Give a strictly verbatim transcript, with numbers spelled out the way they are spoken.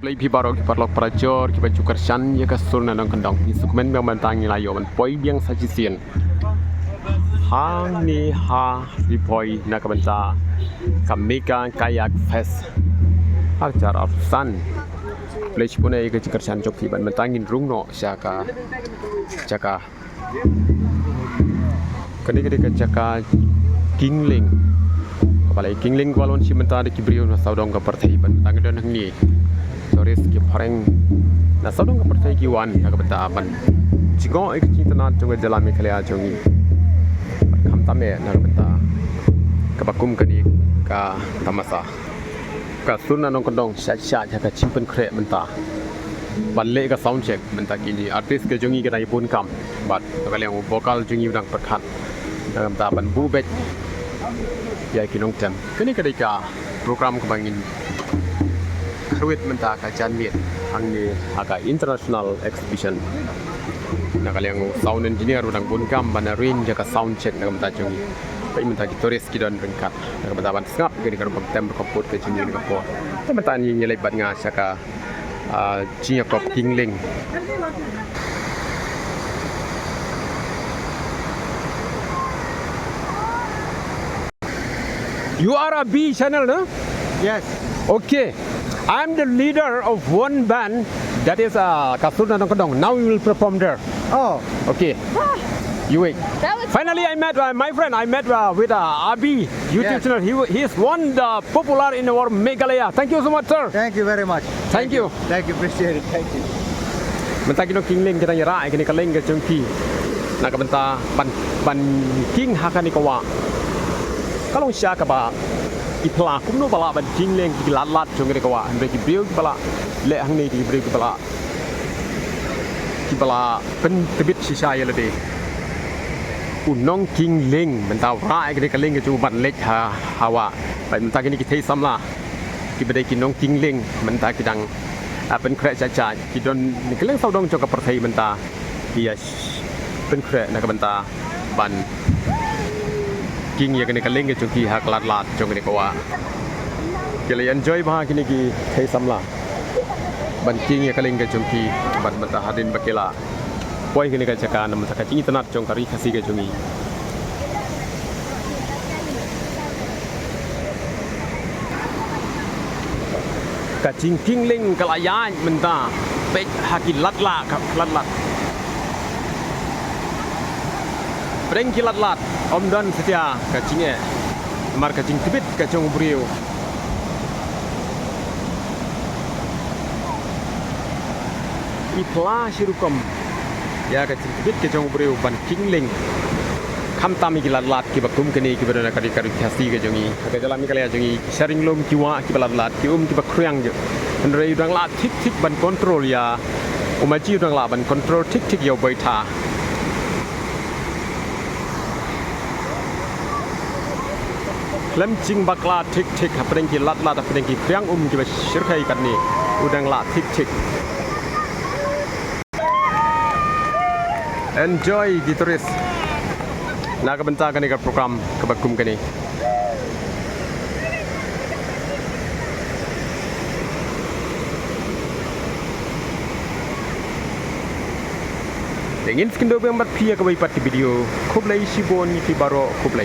Khublei phi baroh ki paralok parajor kiba ju kyrshan ïa ka sur na nongkyndong. Ngi sngewkmen ba mynta ngi la ïoh ban poi biang sa shisien hangne ha Ri Bhoi na ka bynta ka Mega Kayak Fest ar hajar arphew san. Khublei shibun ïa ka jingkyrshan jong phi. Bad mynta ngin rung noh sha ka jaka. Kane ka dei ka jaka Kingling. Kaba la Kingling kaba la wan shim mynta da ki briew na sawdong ka pyrthei, bad mynta ngi don hangne. Tourist ki phareng na sawdong ka pyrthei ki wan na ka bynta ban jngoh ïa ka jingtynnat jong ka jylla Meghalaya jong ngi. Bad khamtam eh na ka bynta kaba kum kane ka tamasa. Ka sur na nongkyndong sha sha ka jingpynkhreh mynta. Ban leh ka sound check mynta kine artist ka jong ngi ka dang ïa bun kam. Bad ka liang u vocal jong ngi u dang pyrkhat. Nangta ban buh beit ïa ki nongtem. Kane ka dei ka program kaba ngin kyrwit mynta ka janmiet hangne ha ka international exhibition. Na ka liang u sound engineer u dang bun kam ban arrange ïa ka sound check na ka bynta jong ngi. Peit mynta ki tourist ki don ryngkat na ka bynta ban sngap ïa kane ka rukom tem rukom put ka jong ngi na ka por. Te mynta ngi ïaleit bad nga sha ka, ah, jingïakop Kingling. You are a B channel, no? Yes. Okay. I'm the leader of one band that is, uh, Ka Sur Na Nongkyndong. Now we will perform there. Oh. Okay. You wait. That was Finally, I met, uh, my friend. I met, uh, with, uh, Abi YouTube Yes. channel. He, he is one the popular in our Meghalaya. Thank you so much, sir. Thank you very much. Thank you. Thank you, appreciate it. Thank you. Mynta ki nong Kingling ki dang ïarah ïa kane ka lieng ka jong ki na ka bynta ban, ban king ha kane ka wah. Ka long shisha kaba i phla kumno ba lah ban king lieng ki lad lad jong kane ka wah. Hynrei ki briew kiba lah leh hangne, ki briew kiba lah, kiba lah pyntbit shisha ïa lade. U nong Kingling mynta u rah ïa kane ka lieng ka jong u ban leit ha, ha wah. Bad mynta kine ki thei samla kiba dei ki nong Kingling mynta ki dang, ah, pynkhreh sha sha, ki don na kylleng sawdong jong ka pyrthei mynta. Ki ïa pynkhreh na ka bynta ban king ïa kane ka lieng ka jong ki ha ka lad lad jong kane ka wah. Ki la enjoy bha kine ki thei samla ban king ïa ka lieng ka jong ki bad mynta hadien ba ki la poi kane ka jaka namar ka jingitynnat jong ka ri Khasi ka jong ngi. Ka jingking lieng ka la ïaid mynta. Peit ha ki lad lad, ka lad lad. Pdeng ki lad lad ym don satia ka jingeh. Namar ka jingtbit ka jong u briew. I phla shi rukom ïa ka jingtbit ka jong u briew ban king lieng. Khamtam ïa ki lad lad kiba kum kane kiba don ha ka ri, ka ri Khasi ka jong ngi. Ha ka jylla Meghalaya jong ngi, ki sha ring lum ki wah kiba lad lad, ki um kiba khriang jong. Hynrei u dang lah thik thik ban control ïa u maji, u dang lah ban control thik thik ïa u baitha. Khlem jingbakla thik thik hapdeng ki lad lad, hapdeng ki khriang um kiba shyrkhei katne, u dang lah thik thik. Enjoy ki tourist na ka bynta kane ka program kaba kum kane. Te ngin sa ïakynduh biang bad phi ha kawei pat ka video. Khublei shibun ïa phi baroh, khublei.